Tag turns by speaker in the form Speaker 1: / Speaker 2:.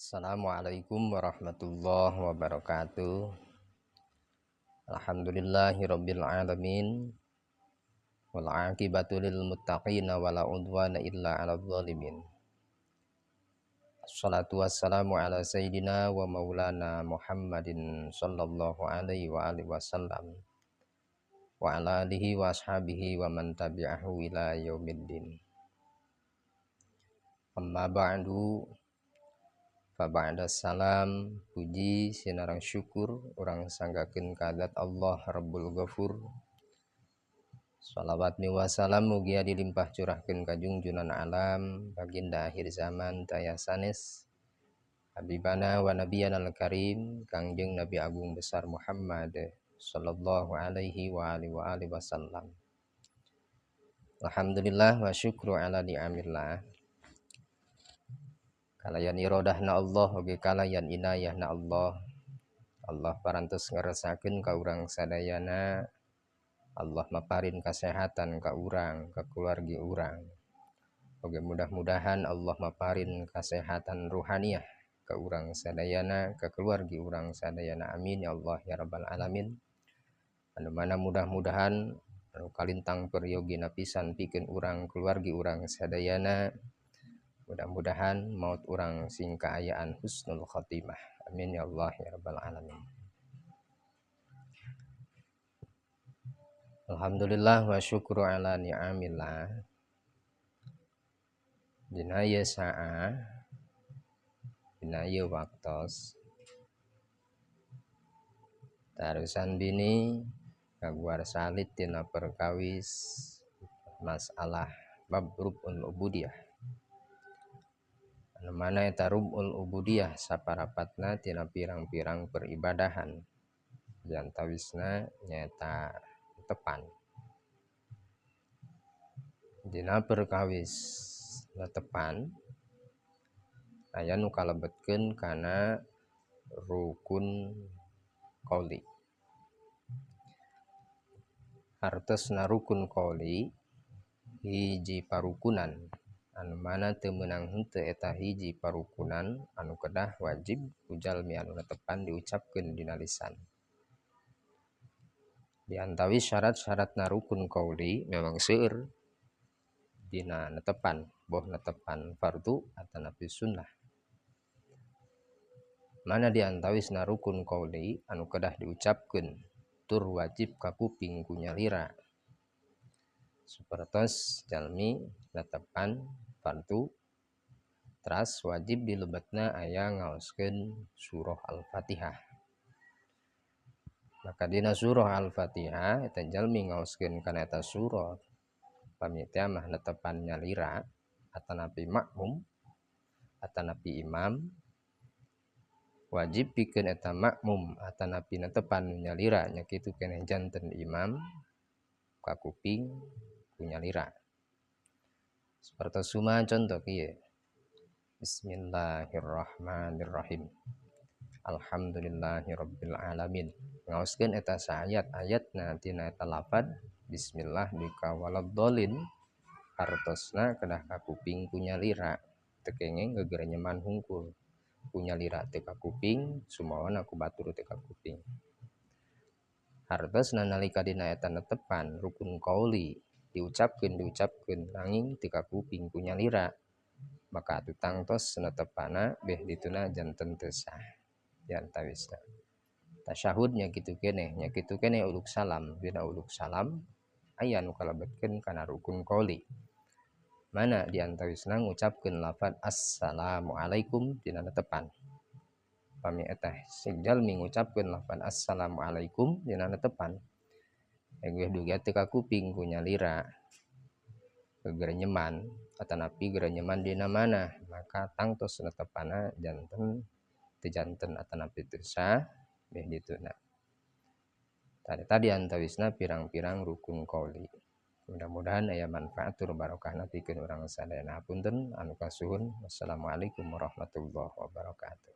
Speaker 1: Assalamualaikum warahmatullahi wabarakatuh. Alhamdulillahirabbil alamin. Wal aqibatu lil muttaqin wala udwana illa 'alal zalimin. Assalatu wassalamu ala sayyidina wa maulana Muhammadin sallallahu alaihi wa alihi wasallam wa ala alihi wa ashabihi wa man tabi'ahu ila yaumiddin. Amma ba'du. Fa ba'da salam, puji sinarang syukur urang sanggakeun ka zat Allah Rabbul Ghafur. Salawat mi salam mugia dilimpah curahkeun ka junjunan alam baginda akhir zaman taya sanes Habibana wa nabiyana al-karim Kangjeng Nabi Agung besar Muhammad sallallahu alaihi wa alihi wa alihi wasallam. Alhamdulillah wa syukru ala ni'amillah. Kalayan irodahna Allah oge kalayan inayahna Allah. Allah parantos ngeresakeun ka urang sadayana. Allah maparin kasehatan ka urang, ka keluargi urang. Oge mudah-mudahan Allah maparin kasehatan ruhaniah ka urang sadayana, ka keluargi urang sadayana. Amin ya Allah ya rabbal alamin. Anu mana mudah-mudahan anu kalintang peryogi pisan pikeun urang keluargi urang sadayana. Mudah-mudahan maut urang sing kaayaan husnul khatimah. Amin ya Allah ya rabbal alamin. Alhamdulillah wa syukru ala ni'amillah. Dina ieu saah, dina ieu waktos, tarusan bini kaguar salit tina perkawis masalah bab rubul ubudiyah. Anu mana eta rubul ubudiyah saparapatna tina pirang-pirang peribadahan, diantawisna nyaeta tepan. Dina perkawis netepan aya nu kalebetkeun kana rukun qauli. Hartosna rukun qauli hiji parukunan anu mana teu meunang henteu eta hiji parukunan anu kedah wajib ku jalmi anu netepan diucapkeun dina lisan. Diantawi syarat-syaratna rukun qauli memang seueur dina netepan, boh netepan fardu atanapi sunnah. Mana diantawisna rukun qauli anu kedah diucapkeun tur wajib ka kuping ku nyalira. Sapertos jalmi netepan fardu teras wajib dilebetna aya ngaoskeun surah Al-Fatihah. Maka dina surah Al-Fatihah eta jalmi ngaoskeun kana eta surah pami teh mah netepan nyalira atanapi makmum atanapi imam, wajib pikeun eta makmum atanapi netepan nyalira nya kitu keneh janten imam ka kuping ku nyalira. Sapertos suma contoh kieu. Bismillahirrahmanirrahim. Alhamdulillahirabbil alamin. Ngaoskeun eta saayat-ayatna tina eta lafad bismillah dikawaladdallin hartosna kedah ka kuping ku nyalira, teu kengeng gegerenyeman hungkul. Ku nyalira teu ka kuping, sumawana ku batur teu ka kuping. Hartosna nalika dina eta netepan rukun qauli diucapkeun nanging teu ka kuping ku nyalira, maka atuh tangtos netepana beh dituna janten teu sah. Diantawisna tasyahudnya kitu keneh, nya kitu keneh uluk salam. Dina uluk salam aya nu kalebetkeun kana rukun qauli. Mana diantawisna ngucapkeun lafad assalamualaikum dina netepan. Pami eta jalmi ngucapkeun lafad assalamualaikum dina netepan, geus dugi teu ka kuping ku nyalira gegerenyeman atanapi gerenyeman dina mana, maka tangtos netepana janten teu janten atanapi teu sah beh dituna. Tadi antawisna pirang-pirang rukun qauli. Mudah-mudahan aya manfaat tur barokahna pikeun urang sadayana. Hapunten anu kasuhun. Wassalamualaikum warahmatullahi wabarakatuh.